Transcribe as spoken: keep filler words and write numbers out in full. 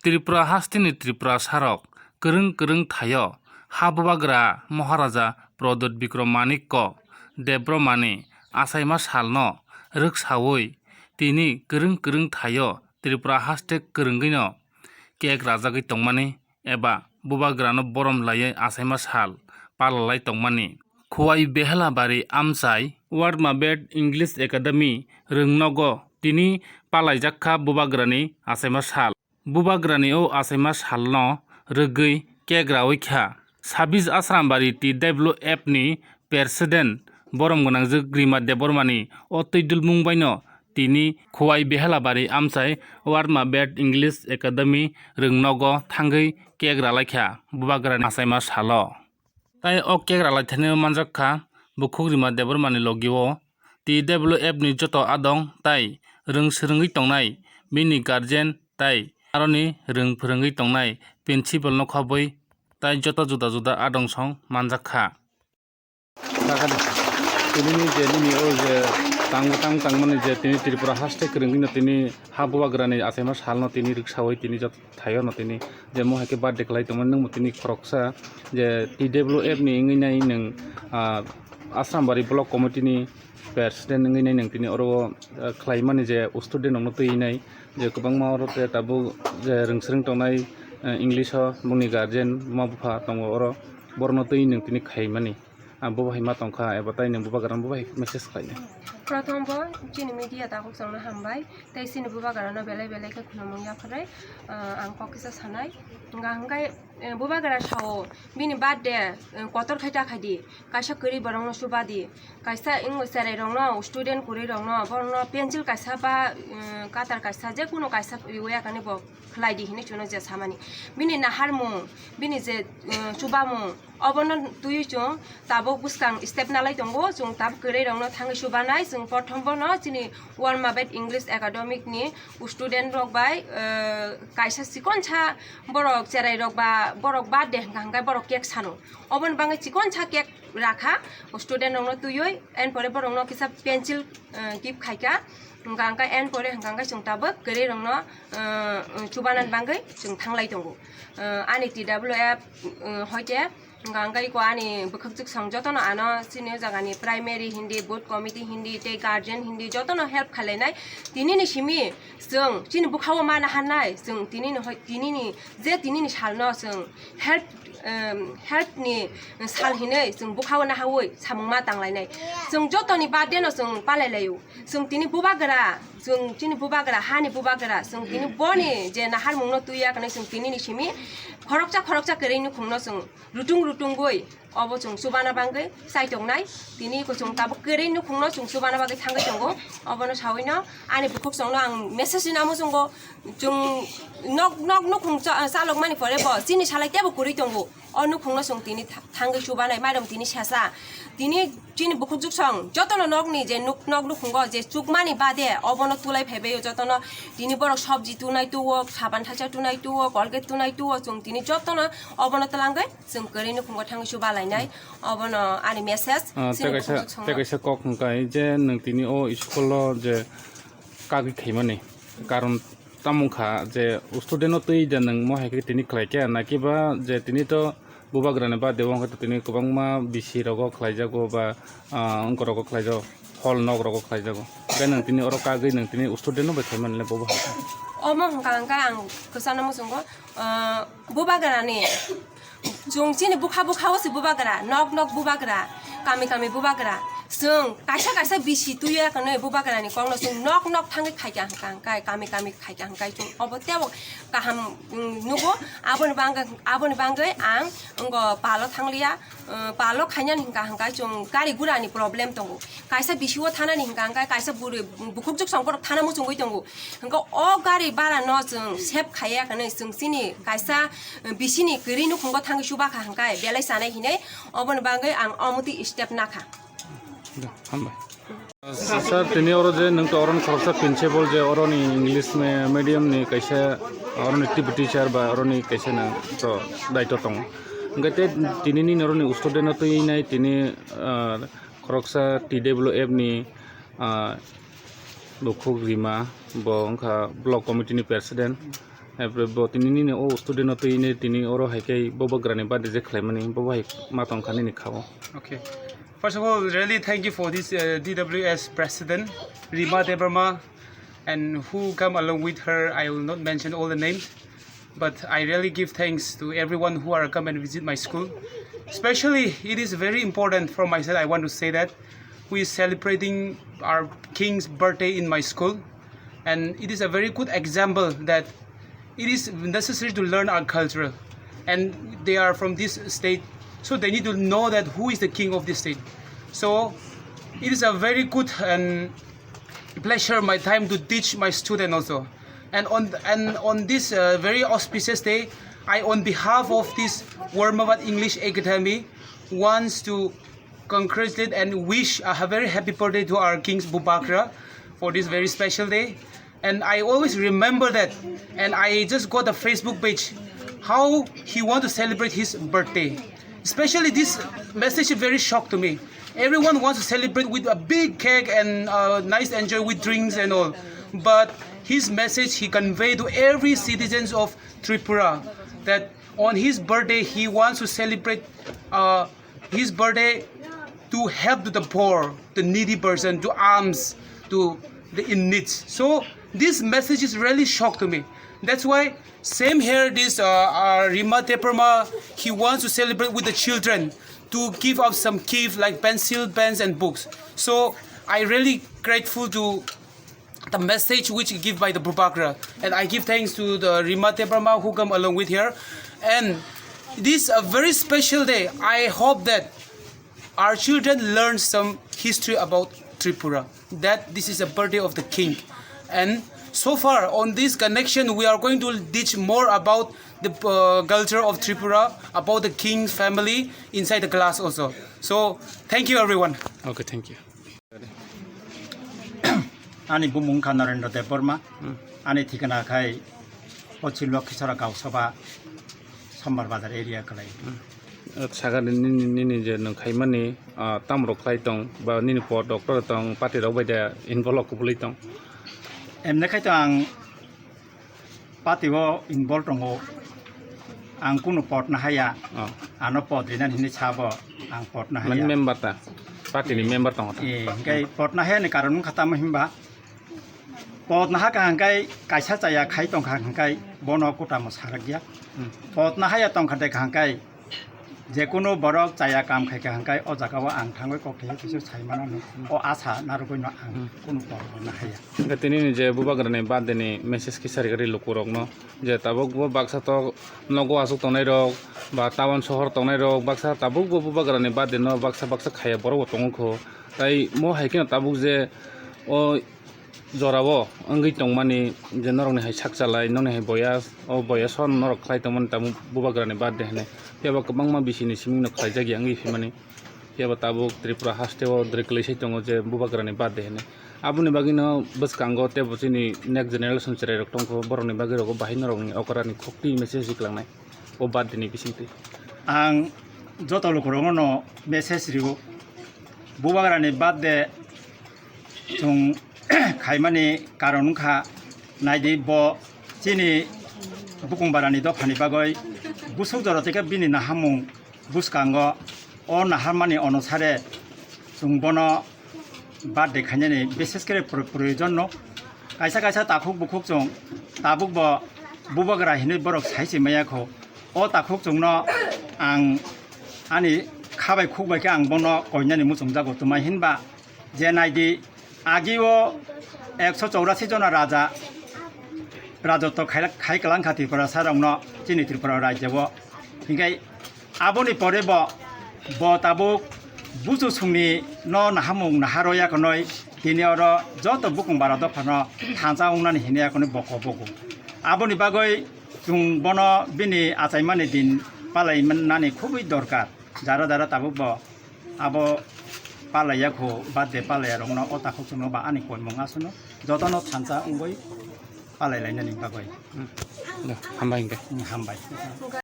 Tripura hasteni Tripurasarok kwrwng kwrwng thaio ha bubagra Maharaja Pradyut Bikram Manikya Debbarmani achaima salno rwksaui tini kwrwng kwrwng thaio Tripura haste kwrwngwino cake rajagwi tongmani eba bubagrano borom laiwi achaima sal palalai tongmani. Khowai Behelabari amchai Word Mabed English Academy rwngnogo tini palaijak kha bubagrani achaima sal. Bubagrani o achaima salno rwgwi cake raui kha. Sabis Asrambari T W F ni President borom gwnangjwk Rima Debbarmani o twi dulmung baino tini Khowai Behelabari amchai Word Mabed English Academy rwngnogo thangwi cake ralaikha bubagrani achaima salo. Tai o cake ralaithani manjak kha bukhuk Rima Debbarmani logio T W F ni joto adong tai rwng swrwngwi tongnai bini guardian tai aroni rwng phwrwngwi tongnai principal no khobwi tai joto juda juda adong song manjak kha. Tini ni je nini o je tang tang tangmani je tini Tripura haste kwrwngwino tini ha bubagrani achaima salno tini rwksaui tini joto thaio no tini je mo hai khe birthday khlai tongmani nwngbo tini khoroksa je T W F ni wngwi nai nwng, ah, Asrambari Block Committee ni President wngwi nai nwng tini oro o, ah, khlaimani je student rokno twi nai je kwbangma oro te tabuk je rwng swrwng tongnai, ah, English o bongni guardian buma bupha tongo oro borokno twi nwng tini khaimani. Ah, bo bahai ma tongkha eba tai nwng bubagrano bo bahai message khlainai? Prothom bo chini media takhuk chwngno hambai tei chini bubagrano belai belai khe khulumung yapharwi, ah, ang kok kisa sanai. Hwnka hwnkhe, eh, bubagra sao bini birthday, eh, kotor khai ta khai di, kaisa kwrwi borokno chuba di, kaisa wng cherai rokno, student kwrwi rokno, borokno pencil kaisa ba, eh, cutter kaisa, je kunu kaisa riwi yakani bo khlai di hinwi chwngno je samani. Bini naharmung, bini je, eh, chubamung, obono twiwi chwng tabuk bwskang step nalai tongo, chwng tabuk kwrwi rokno thangwi chubanai, chwng prothom bono chini Word Mabed English Academy ni student rok bai, eh, kaisa chikonsa borok cherai rok ba borok birthday hwnka hwnkhe borok cake sano, oboni bagwi chikonsa cake rakha student rokno twiwi, and pore borokno kisa pencil, eh, gift khaikha, hwnka hwnkhe and pore hwnka hwnkhe chwng tabuk kwrwi rokno, eh, chubanani bagwi chwng thanglai tongo. Eh, ani T W F, eh, hoite Hwnka hwnkhe iko ani bwkhwkchwk song jotono ano chini o jagani primary hindi, booth committee hindi, tei guardian hindi jotono help khlainai. Tinini simi chwng chini bwkhao ma naharnai, chwng tinini hoi, tinini je tinini salno chwng help, em, help ni sal hinwi chwng bwkhao naharwi samung ma tanglainai. Chwng jotoni birthday no chwng palailaio. Chwng tini bubagra, chwng chini bubagra, hani bubagra, chwng tini boni je naharmungno twi ya hwnwi chwng tinini simi khoroksa khoroksa kwrwi nukhungno chwng rutung rutungwi obo chwng chubana bagwi chai tongnai. Tini iko chwng tabuk kwrwi nukhungno chwng chubana bagwi thangwi tongo. Obono sawino ani bukhuk chwngno ang message rina muchungo, chwng nok nok nukhung cha-, chalokmani pore bo chini salai teibo kwrwi tongo. O nukhungno chwng tini tha-, thangwi chubanai, mairum tini sesa. Tini chini bukhuk juksong jotono nokni je nuk-, nok nukhungo je chukmani bade obono tulai phaibaio jotono. Tini borok sobji tunai tuo, saban thaisa tunai tuo, Colgate tunai tuo, chwng tini jotono obono twlangwi chwng kwrwi nukhungo thangwi chubalainai. Obono ani message. Ah, chini tei kaisa, bukhuk juksongno. Tei kaisa kok hwnkai je nwng tini o school o je kagwi khaimani karon tamo wngkha je student no twi da nwng mo hai khe tini khlai khe, na kiba je tini to bubagrani birthday o wngkha to tini kwbangma bisi rogo khlaijago ba, ah, wngkha rogo khlaijago, hall nok rogo khlaijago. Hwnkhe nwng tini oro kagwi nwng tini student no bai khaimani le bobo hai khe. Omo hwnkha hwnkhe ang kwchangno muchungo, ah, bubagrani Chwng chini bwkha bwkha o se bubagra, nok nok bubagra, kami kami bubagra. Chwng kaisa kaisa bisi twiwi kanwi bubagrani kokno chwng nok nok thangwi khaikha hwnkha hwnkhe, kami kami khaikha hwnkhe chwng obo teibo kaham, mm, nugo. Aboni bangwi, aboni bangwi ang wngkha palo thangliya, uh, palo khainani hwnkha hwnkhe chwng gari gurani problem tongo. Kaisa bisi o thanani hwnkha hwnkhe kaisa bwrwi bukhuk juksong borok thana muchungwi tongo. Hwnkhe o gari bara no chwng save khaiya hwnwi chwng chini kaisa, eh, bisini kwrwi nukhungo thangwi chuba kha hwnkhe belai chanai hinwi oboni bagwi ang omo twi step nakha. Hambai. Sir, tini oro je nwng to oroni khoroksa principal je oroni English me-, medium ni kaisa oroni tip teacher ba oroni kaisa nwng to daito tongo. Hwnkhe te tini nini oroni student no twi nai tini, ah, khoroksa T W F ni, ah, Bukhuk Rima, bo wngkha block committee ni president. Hai, bro, bo tini nini o student no twi ne tini oro hai khe bubagrani birthday je khlaimani, bo bai ma tong kha nini kha o. Okay. First of all, really thank you for this, uh, D W S president, Rima Debbarma, and who come along with her. I will not mention all the names, but I really give thanks to everyone who are come and visit my school. Especially, it is very important from my side, I want to say that we celebrating our king's birthday in my school, and it is a very good example that it is necessary to learn our culture, and they are from this state, so they need to know that who is the king of this state. So it is a very good and pleasure my time to teach my student also. And on, and on this, uh, very auspicious day, I, on behalf of this Warmabad English Academy, wants to congratulate and wish a very happy birthday to our King's Bubagra for this very special day. And I always remember that. And I just got a Facebook page how he want to celebrate his birthday. Especially this message is very shock to me. Everyone wants to celebrate with a big cake and, uh, nice enjoy with drinks and all. But his message he conveyed to every citizens of Tripura that on his birthday he wants to celebrate, uh, his birthday to help to the poor, the needy person, to alms, to the in needs. So this message is really shock to me. That's why same here, this, uh, uh, Rima Debbarma, he wants to celebrate with the children to give up some gift like pencil, pens, and books. So I really grateful to the message which give by the Bubagra. And I give thanks to the Rima Debbarma who come along with her. And this a very special day. I hope that our children learn some history about Tripura, that this is a birthday of the king. And so far on this connection, we are going to teach more about the, uh, culture of Tripura, about the king family inside the class also. So thank you, everyone. Okay, thank you. Ani bumung kha Narendra Debbarma. Hmm. Ani thikana khai Pochim Lokhisora Gausaba, Sombar Bazar area kwlai. Hmm. Sakha nini, nini je nwng khaimani, ah, tamrok khlai tong, ba nini po doctor tong, party rok bai de involve kubului tong? Emne khai to ang party o involve tongo, ang kunu pot nahaya. Oh. Ano pot rinani hinwi sabo, ang pot nahaya. Mani member ta? Party ni member tongo ta? Eh, hingkai pot nahaya ni karon wngkha tamo himba, pot nahakha hingkai kaisa chaya khai tongkha hingkai bono kutamo sarakya. Hmm. Pot nahaya tongkha de hingkai jekunu borok chaya kam khaikha hingkai o jagao ang thangwi kok thaiwi kisa saimano, o asa narwgwino ang, hmm, kunu pot nahaya. Hingke tini ni je Bubagrani birthday ni message kisa rigari lukurokno, je tabuk bo baksa to nogo aswk tongnai rok ba town sohor tongnai rok baksa tabuk bo Bubagrani birthday no baksa baksa khaiya borok bo tongo kho. Tai mo hai kheno tabuk je o jorao wngwi tongmani je norokni hai sak chalai, nokni hai boya, o boya son norok khlai tongmani tabuk Bubagrani birthday hinwi. Phiya ba kwbangma bisini simingno khlaijak ya wngwi phimani. Phiya ba tabuk Tripura haste o dwrwi kwlwi sai tongo je Bubagrani birthday hinwi. Aboni bagwino bwskango teibo chini next generation chwrairok tongkho, borokni bagwi rogo bahai norokni okrani khukti message riklangnai o birthday ni bisingtwi. Ang joto lukurokno message rio, Bubagrani birthday chwng khaimani karon wngkha, naidi bo chini Bukung Barani dophani bagwi busuk jora tei khe bini nahamung bwskango o naharmani onusare chwng bono birthday khainani bises khe pro-, proyojon no. Kaisa kaisa takhuk bukhuk chwng tabuk bo Bubagra hinwi borok sai se maya kho. O takhuk chwngno ang ani kha bai khuk bai khe ang bono koinani muchungjago twmai hinba je naidi agi o ekso chorasi jona raja rajotw khai, khai kwlang kha Tripura sarokno chini Tripura rajyo o. Hinkhe aboni pore bo, bo tabuk buchu songni no nahamung naharo yakonoi tini oro joto Bukung Bara dophano thansa wngnani hinwi yakonoi bo kobogo. Aboni bagwi chwng bono bini achaimani din palai nani khubui dorkar. Jara jara tabuk bo abo palaiya kho, birthday palaiya rokno o takhuk chwngno ba ani koimung aswkno jotono thansa wngwi palai lainani bagwi. Hmm. Hambai hingke. Hmm, hambai.